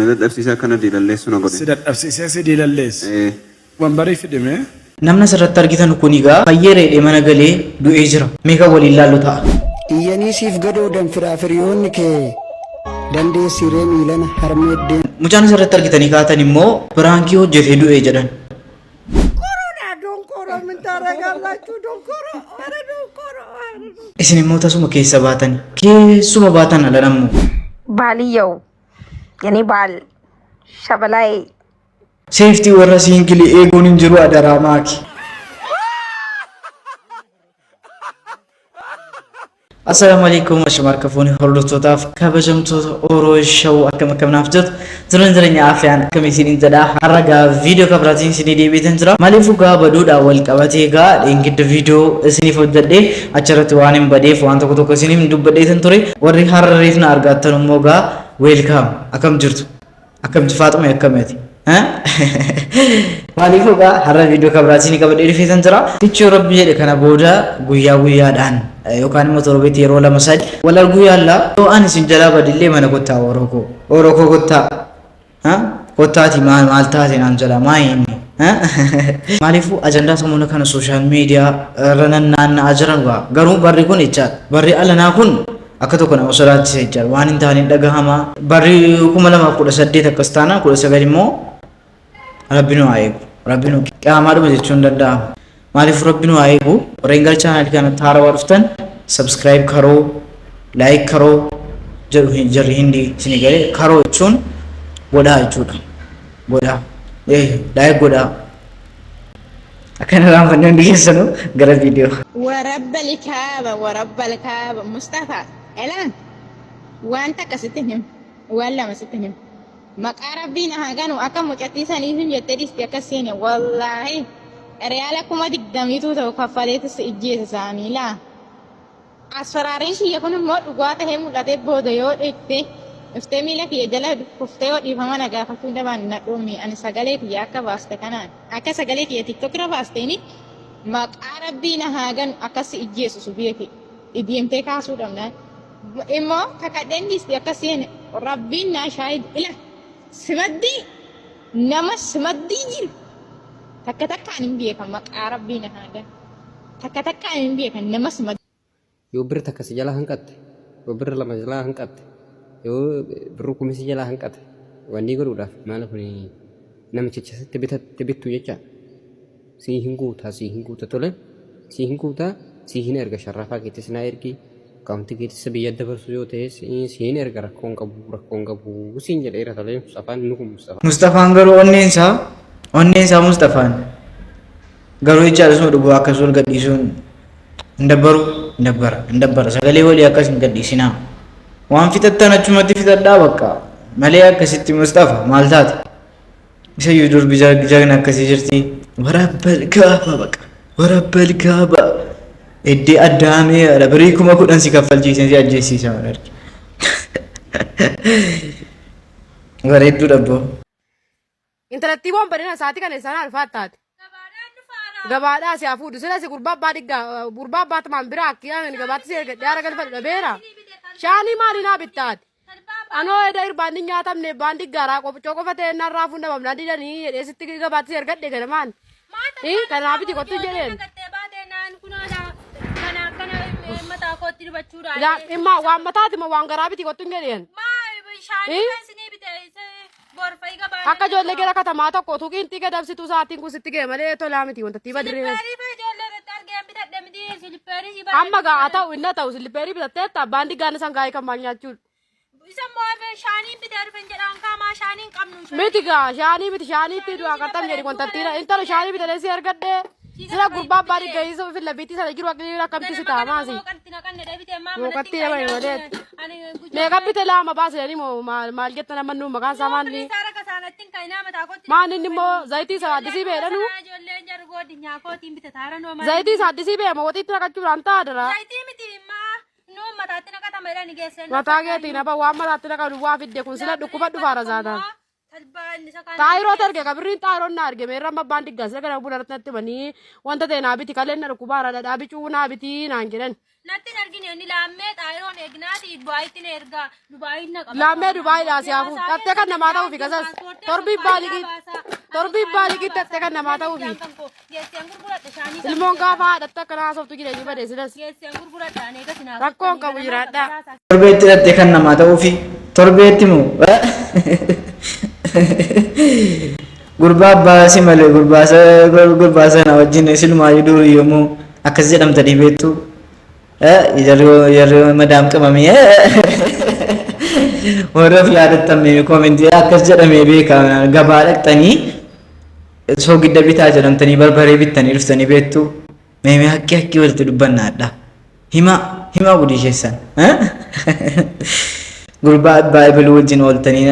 Na dadhabsiisee akka na diilalleessu na godhe. Si dadhabsiisee si diilalleesse. Ee. Wambarii fidi mee. Namni asirratti argitan kun egaa fayyeera jedhee mana galee du'ee jira. Mee kan waliin laallu ta'a. Iyyanii siif gadoodan firaaf hiriyoonni kee dandeessiiree miilana harmeeddeen. Mucaan asirratti argitanii kaatan immoo piraankii hojjetee du'e jedhan. Isin immoo tasuma keessa baatani. Keessuma baatan alan ammoo. ባልየው የኔ ባል ሸበላይ Seeftii warra siingilii eeguun hin jiru adaraa maaki. Assalaamu alaikum ashama fuuni hordoftootaaf kabajamtoota Oro Show akkam akkam naaf jirtu jiran jireenya afiyaan akkam isiniin jedha. Har'a gaa viidiyoo kabiraatiin isinii deebiitan jira. Maaliif gaa baduudhaan wal qabatee gaa dheengadda viidiyoo isiniif hojjedhe achirratti waan hin badeef waan tokko tokko isiniif dubbadheetan ture. Warri har'a reefna argattan immoo gaa welcome, akkam jirtu, akkam Faaxuma, akkamiiti? Maaliif egaa har'a viidiyoo kabiraatiin qabadhee dhufeetan jira. Fichoo rabbi jedhe kana booda guyyaa guyyaadhaan yookaan immoo torbeetti yeroo lama sadi wal arguu yaalla. Yoo ani isin jalaa badillee mana kottaa, Oroo koo. Oroo koo kottaa. Kottaati, maal maal taate naan jedha maa inni. Maaliifuu ajandaa sammuu kana social media irra naanna'aa jiran waa garuu barri kun jechaadha. Barri alanaa kun akka tokko nama sodaachisa jechaadha. Waan hin taane dhagahama. Barri 2018 akkas taanaan 19 immoo rabbi nu haa eegu. Rabbi nu qaamaadhuma jechuun hin danda'ama. Maaliif rabbi nu haa eegu. Warreen gara chaanaalii kanatti haarawaa dhuftan subscribe karoo, like karoo jedhu jarri hindi isinii galee. Karoo jechuun godhaa jechuudha. Godhaa. Like godhaa. Akkana raanfannee hundi keessanuu gara viidiyoo. ورب الكعبة، ورب الكعبة، مصطفى الآن waan takka sitti him, waan lama sitti him. Maqaa rabbiin haa ganu, akka mucattii saniif him jettee dhiiste akka seene, wallaahi riyaala 20,000tu ta'u kaffaleetu si ijjeessa isaanii laa. Asfaraariin kiyya kun immoo dhugaa tahee mul'atee booda yoo dhiifte dhuftee miila kiyya jala kuftee yoo dhiifama na gaafachuu dabaan na dhuumi. Ani sagalee kiyya akka baaste kanaan, akka sagalee kiyya TikTok irra baasteeni, maqaa rabbii na haa ganu, akka si ijjeessu su beeki deemtee kaasuu dhabnaan immoo kakadheen dhiisti akka seene. Rabbiin naa shaahid ila simaddii nama simaddii jiru takka takkaan hin beekan. Maqaa rabbii na haa ganu, takka takkaan hin beekan nama simaddii. Yoo birri takka si jalaa hanqatte, yoo birri lama si jalaa hanqatte, yoo birri kumi si jalaa hanqate, wanni godhuudhaaf maal kun namichicha sitti bitatte bittu jecha sii hin guutaa, sii hin guuta, tole, sii hin guutaa, sii hin erga, sharrafaa keettis naa ergi, akkaawuntii keettis biyya dabarsu yoo ta'e sii hin erga, rakkoon qabu, rakkoon qabu siin jedheera. Tolee, Mustafaan inni kun Mustafaa. Mustafaan garuu onneen isaa Mustafaan garuu jechaadha suma dhugaa akkas wal gadhiisuun hin dabbaru, hin dabbara, hin dabbara. Sagalee walii akkas hin gadhiisinaa. Waan fixattan achumatti fixadhaa bakka malee akkasitti. Mustafa, maal taate? Isayyuu durbi jagna akkasii jirti. Warabbal kaaba baqa, warabbal kaaba iddee addaamee birii 10,000 si kaffalchiisee si ajjeesiisa. Argi bareedduu dhabboo. Intalattii boonbadina isaatii kana isaan alfaattaati. Gabaadhaa si haa fuudhu. Sila si gurbaa abbaa diggaa gurbaa abbaa tamaan biraa akki ani gabaatti si ergadhee haara galfadhu dhabeera. Shaanii maalii naa bittaati? Anoo eda irbaan hin nyaatamne baan diggaaraa qophicoo qofa ta'e naan raafuun dhabamnaan didanii jedhee sitti gabaatti si ergadhe ganamaan. Kanaaf biti kottu jedheen. Dhimma waan mataati moo waan garaa biti kottu jedheen. Akka ijoollee gara katamaa tokko utuu qiinxii gadabsituu sa'aatiin kun sitti ga'e malee tolaa miti wanta itti badirree. Amma gaa haa ta'u inni ta'u silippeerii bitatteetta abbaan diggaan isaan gaa'ee kan maal nyaachuudha. Miti gaa shaanii miti, shaanii itti du'aa qarxam jedhi wanta itti intala shaanii bitatee si argadhee sila gurbaa abbaa digga'iisa filla biitti sana jiru akka akkamti si ta'a maasi. Mooqatti dabale malee. Meeqa bite laama baasanii moo maal jetta nama nuu maqaan isaa maanni? Maan inni immoo zayitii isaa addisii beedhanu? Zayitii isaa addisii beema waxiitti naqachuudhaan ta'a dara. Mataa keetiin aba waan mataatti naqanu waa fidde kun sila dhukkuba dhufaara zaataan. Xaayiroo erge kabirriin xaayiroon na arge meerra amma abbaan diggaa sila gara buna irratti natti himanii wanta ta'e naa biti kaleen na dhukkubaara dhadhaa bicuu naa biti naan jedhan. Natti hin argine inni laammee xaayiroon eegnaati Dubaayitti na ergaa Dubaayitti na qaba. Laammee Dubaayiidhaa si hafu dhattee kan namaa ta'uufi kasas torbii baaligii torbii baaligii dhattee kan namaa ta'uufi. Geesseen gurguradha shaanii. Ilmoon gaafa haadhatte akkana haasoftu jireenyi badee silas. Geesseen gurguradha ani eegas naa. Rakkoon qabu jiraadhaa. Torbeetti hidhattee kan namaa ta'uufi torbeetti moo gurbaa abbaa si malee gurbaa gurbaa sana wajjin silumaayyuu durii yommuu akkas jedhamtanii beektu jarri jarri madaam qimamii warra of yaadattan koomentii akkas jedhamee beeka gabaa dhaqxanii soogidda bitaa jedhamtanii barbaree bittanii dhuftanii beektu meemee haqqii haqqii walitti dubbannaadha. Hima hima gudii keessan. Gurbaa abbaa ebaluu wajjin ooltanii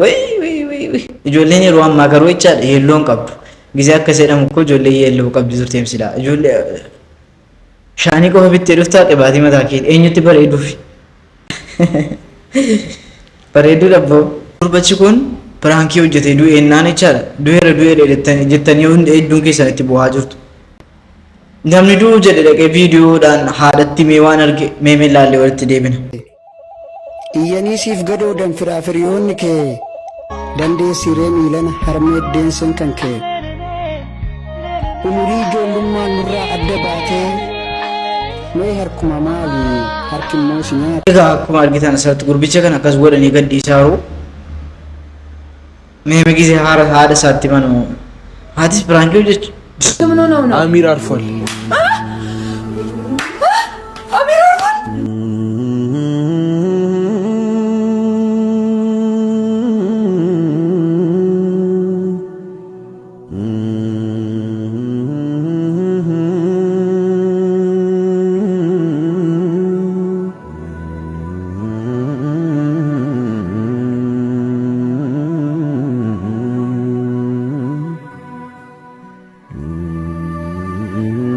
wayi wayi wayi wayi ijoolleen yeroo ammaa garuu jechaadha yeelloon qabdu. Gizee akkas jedhamu koo ijoollee yeelloo qabdi turteem silaa. Ijoollee shaanii qofa bittee dhuftaa qibaatii mataa kee eenyutti bareeduufi. Bareedduu dhabboo. Gurbachi kun piraankii hojjetee du'eennaan jechaadha. Du'eera du'eera jettanii hedduun keessan itti bu'aa jirtu. Namni du'u jedhe dhaqee viidiyoodhaan haadhatti mee waan arge mee mee laallee walitti deebina. Iyyanii siif gadoodan firaa firiyoonni kee dandeessiree miilana harmee deensan kan kee. Umurii ijoollummaan nurraa adda baatee mee harkuma maali harkimmoo si nyaata. Egaa akkuma argitan asirratti gurbicha kana akkas godhanii gadhiisaaru. Meeme gisee haara haadha isaatti manu haatis piraankii hojjechu. አሚር አርፏል።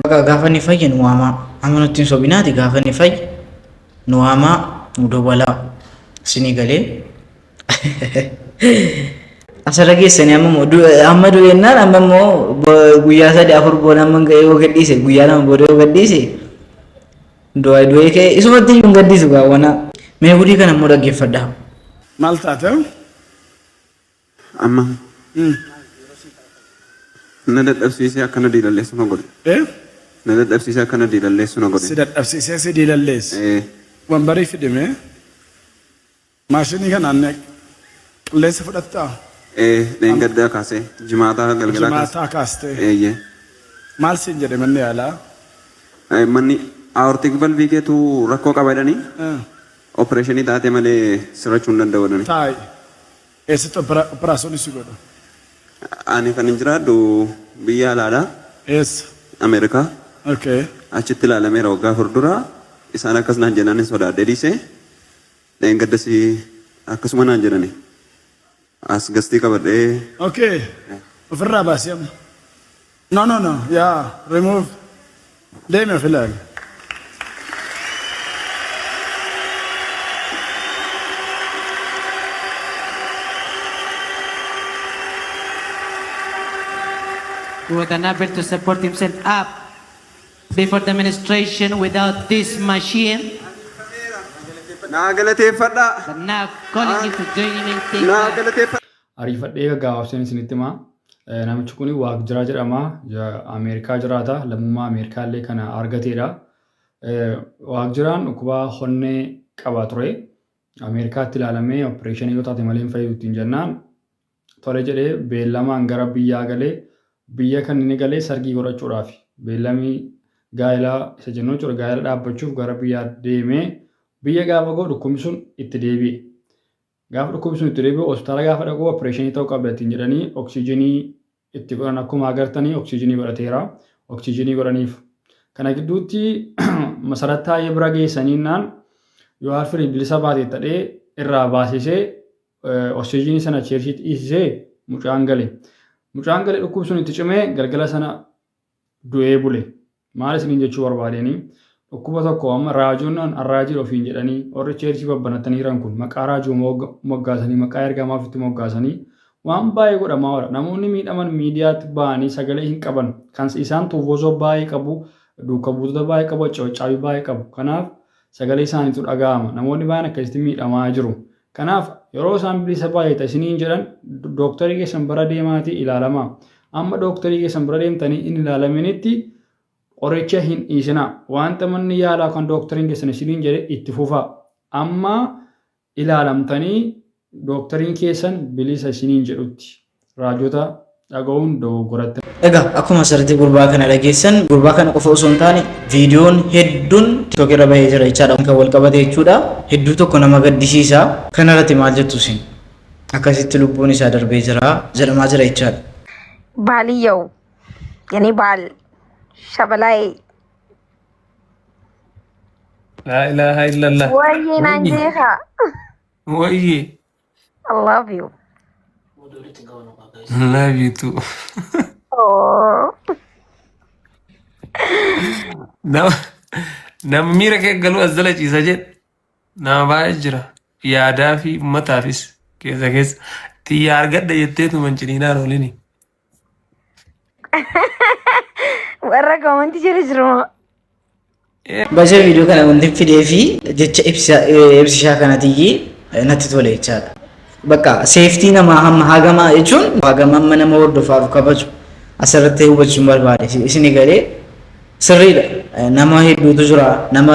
Gaafa inni fayye nu waamaa. Amma nutti hin sobinaati gaafa inni fayye nu waamaa nu dabalaa isinii galee. Asirra geessanii amma immoo amma du'eennaan amma immoo guyyaa sadii afur booda amma ga'ee yoo gadhiise guyyaa lama booda yoo gadhiise du'aa du'ee ka'e isumatti iyyuu hin gadhiisu gaawwana. Mee gudii kana immoo dhaggeeffadhaa. Maal taate? Amma na dadhabsiisee akkana diilalleessu na godhe. Eh? Na dadhabsiisee akkana diilalleessu na godhe. Si dadhabsiisee si diilalleesse. Eh. Wambarii fidime. Maashinii kanaan qilleensa fudhattaa? Eh, dheengaddaa kaasee jimaataa galgalaa kaasee. Jimaataa kaastee. Eeyyee. Maal siin jedhe manni yaalaa? Manni aortic valve keetu rakkoo qaba jedhanii opereeshinii taatee malee sirrachuu hin danda'u jedhanii. Taa'i. Eessatti operaasyoonii si godhu? Ani kan hin jiraadhu biyya alaadha. Eessa? Ameerikaa. Okay. Achitti ilaalameera waggaa afur dura. Isaan akkas naan jennaan hin sodaadhe dhiisee. Dheengaddas akkasuma naan jedhani. As gastii qabadhee Okay. Ofirraa baasii amma. No, no, no. Yaa, remove. Deemi of ilaali. He was unable to support himself up before the ministration without this machine. Naa galateeffadhaa. But now calling you to join him in taking Naa galateeffadhaa. Ariifadhee gaggabaabseen isinitti himaa. Namichi kun Waaqjiraa jedhama. Ameerikaa jiraata. Lammummaa Ameerikaa illee kana argateedha. Waaqjiraan dhukkuba onnee qaba ture. Ameerikaatti ilaalamee opereeshinii yoo taate malee hin fayyidu ittiin jennaan tole jedhee beellamaan gara biyyaa galee biyya kan inni galee sargii godhachuudhaaf beellamii gaa'elaa isa jennu jechuudha gaa'ela dhaabbachuuf gara biyyaa deemee biyya gaafa ga'u dhukkubni sun itti deebi'e. Gaafa dhukkubni sun itti deebi'u hospitaala gaafa dhaqu opereeshinii ta'uu qabda ittiin jedhanii oksijiinii itti godhan akkuma agartanii oksijiinii godhateera. Oksijiinii godhaniif. Kana gidduutti Masarat Taayyee bira geessaniinnaan yoo Alfirii bilisa baate ta'ee irraa baasisee oksijiinii sana cheershiitti dhiisisee mucaan gale. Mucaan gale dhukkubni sun itti cimee galgala sana du'ee bule. Maal isiniin jechuu barbaadeenii dhukkuba tokko amma raajoon arraajii ofiin jedhanii warri cheerchii babbanatanii jiran kun maqaa raajuu moggaasanii maqaa ergamaa ofitti moggaasanii Waan baay'ee godhamaa oola. Namoonni miidhaman miidiyaatti ba'anii sagalee hin qaban. Kan isaan tuufoosoo baay'ee qabu, duuka buutota baay'ee qabu, caccaabii baay'ee qabu. Kanaaf sagalee isaaniitu dhaga'ama. Namoonni baay'een akkasitti miidhamaa jiru. Kanaaf yeroo isaan bilisa baay'ata isiniin jedhan dooktarii keessan bira deemaatii ilaalamaa. Amma dooktarii keessan bira deemtanii hin ilaalaminitti qoricha hin dhiisinaa. Wanta manni yaalaa kan dooktariin keessan isiniin jedhe itti fufaa. Amma ilaalamtanii dooktariin keessan bilisa isiniin jedhutti. Raajota dhaga'uun dogoggoratti. Egaa akkuma asirratti gurbaa kana dhageessan, gurbaa kana qofa osoo hin taane viidiyoon hedduun TikTok irra bahee jira jechaadha. Kan wal qabate jechuudha. Hedduu tokko nama gaddisiisa. Kanarratti maal jettu isin? Akkasitti lubbuun isaa darbee jira jedhamaa jira jechaadha. ባልየው የኔ ባል ሸበላይ። Laa ilaaha illallah. ወይዬ ናንጄኻ። Wayye. I love you. Love you too. Oh. Nama nama miira kee galuu as jala ciisa jedhe. Nama baay'ee jira. Yaadaa fi uummataafis keessa keessa. Tiyya argadha jetteetu manciniinaan oolini. Warra koomantii jala jiru moo? Baay'ee viidiyoo kana wanti fidee fi jecha ibsishaa kanatiyyi natti tole jechaadha. Bakka seeftii namaa hamma hagamaa jechuun hagama amma nama hordofaaf kabaju asirratti hubachuun barbaade isin galee sirriidha. Nama hedduutu jira, nama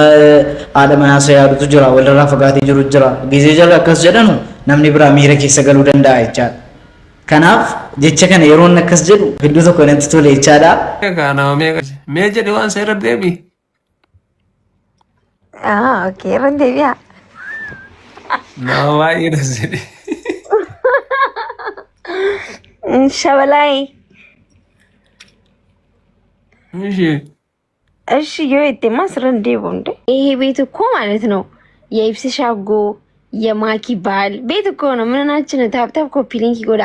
haadha manaa isa yaadutu jira, walirraa fagaatee jiru jira. Gizee jarri akkas jedhanu namni biraa miira keessa galuu danda'a jechaadha. Kanaaf jecha kana yeroo inni akkas jedhu hedduu tokko natti tole jechaadha. Egaa nama meeqa mee jedhe waan seera deebi. Ah, okay, irra deebi'a. Nama baay'ee das jedhe. Shabalaayi. Ishee. እሺ yoo itti asirra hin deebi'u እንዴ። ይሄ ቤት እኮ ማለት ነው የኢብስሻ ጎ የማኪ ባል ቤት እኮ ነው። ምንናችን tap tap copy link ይጎዳ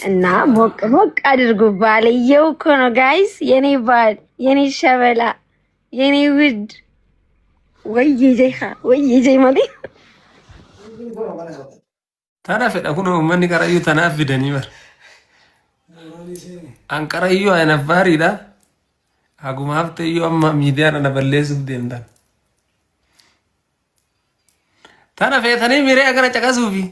እና ሞቅ ሞቅ አድርጉ። ባልየው እኮ ነው guys፣ የኔ ባል፣ የኔ ሸበላ፣ የኔ ውድ። ወይዬ ጀይኻ ወይዬ ጀይ ማለት Tana fedha kun uummanni qarayyuu tanaaf fidanii bara. An qarayyuu ayinaffaariidha. Haguma hafte iyyuu amma miidiyaan ana balleessuuf deemtan. Tana feetanii miree akkana caqasuufi.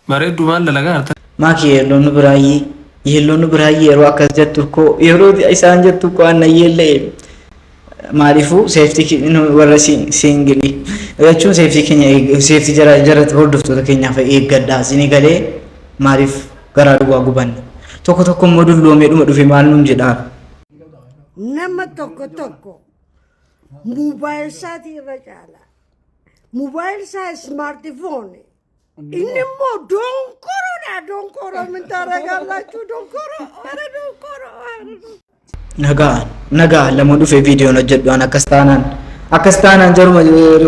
Bareedduu maal dalagaa harta? Maaki yeelloon biraayyee yeelloon biraayyee yeroo akkas jettu koo yeroo isaan jettu koo anna yeellee maaliifuu seeftii warra single jechuun seeftii keenya seeftii jara jara hordoftoota keenyaaf eeggadhaa isinii galee maaliif garaa duwwaa gubanne tokko tokko immoo dulloomee dhuma dhufe maal nuun jedhaa. Nama tokko tokko moobaayil isaatii irra caala. Moobaayil isaa smartphone. Inni immoo donkoroodha. Donkoro ምን ታደርጋላችሁ? ዶንኮሮ ኧረ ዶንኮሮ ኧረ Nagaa nagaa lama dhufe viidiyoon hojjedhu an akkas taanaan jaruma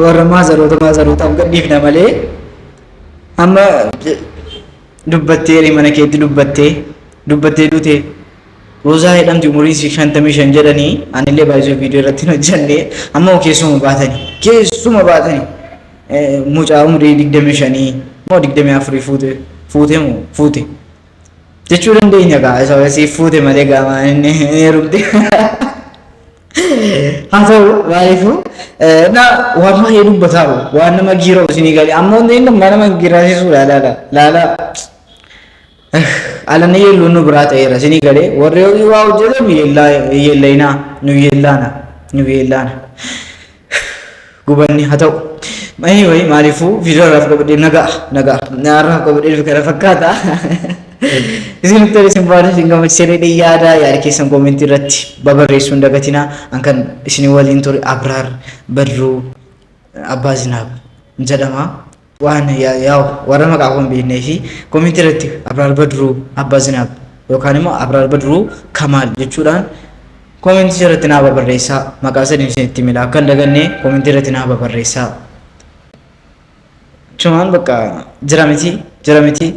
warra maazarootaaf gadhiifna malee amma dubbattee mana keetti dubbattee dubbattee duute Roozaa jedhamti umuriin ishii 55 jedhanii anillee baay'isuu viidiyoo irratti hin hojjenne amma keessuma baatanii mucaa umurii 25 moo 24 fuute fuute moo fuute jechuu dandeenya gaa isa si fuute malee gaa inni heerumte haa ta'u maaliifuu na waan baay'ee dubbataaru waan nama giira'u isinii galee amma inni nama giiraasisu laala laala alanni yeelloon nu biraa ta'eera isinii galee warri waa hojjetan yeellayinaa nu yeellaana nu yeellaana gubanni haa ta'u. Anyway, maaliifuu viidiyoo irraaf qabadhee nagaa nagaa irraaf qabadhee kana fakkaata. Isin tole isin baaduu isin gammachiisee yaada yaada keessan koomentii irratti babarreessuu hin dagatinaa. An kan isin waliin ture Abraar Badruu Abbaa Zinaab jedhama. Waan yaa'u warra maqaa koo hin beeknee fi koomentii irratti Abraar Badruu Abbaa Zinaab yookaan immoo Abraar Badruu Kamaal jechuudhaan koomentii irratti naa babarreessaa. Maqaa sadiin isinitti himila akka hin dagannee koomentii irratti naa babarreessaa. Chumaan bakka jira miti jira miti.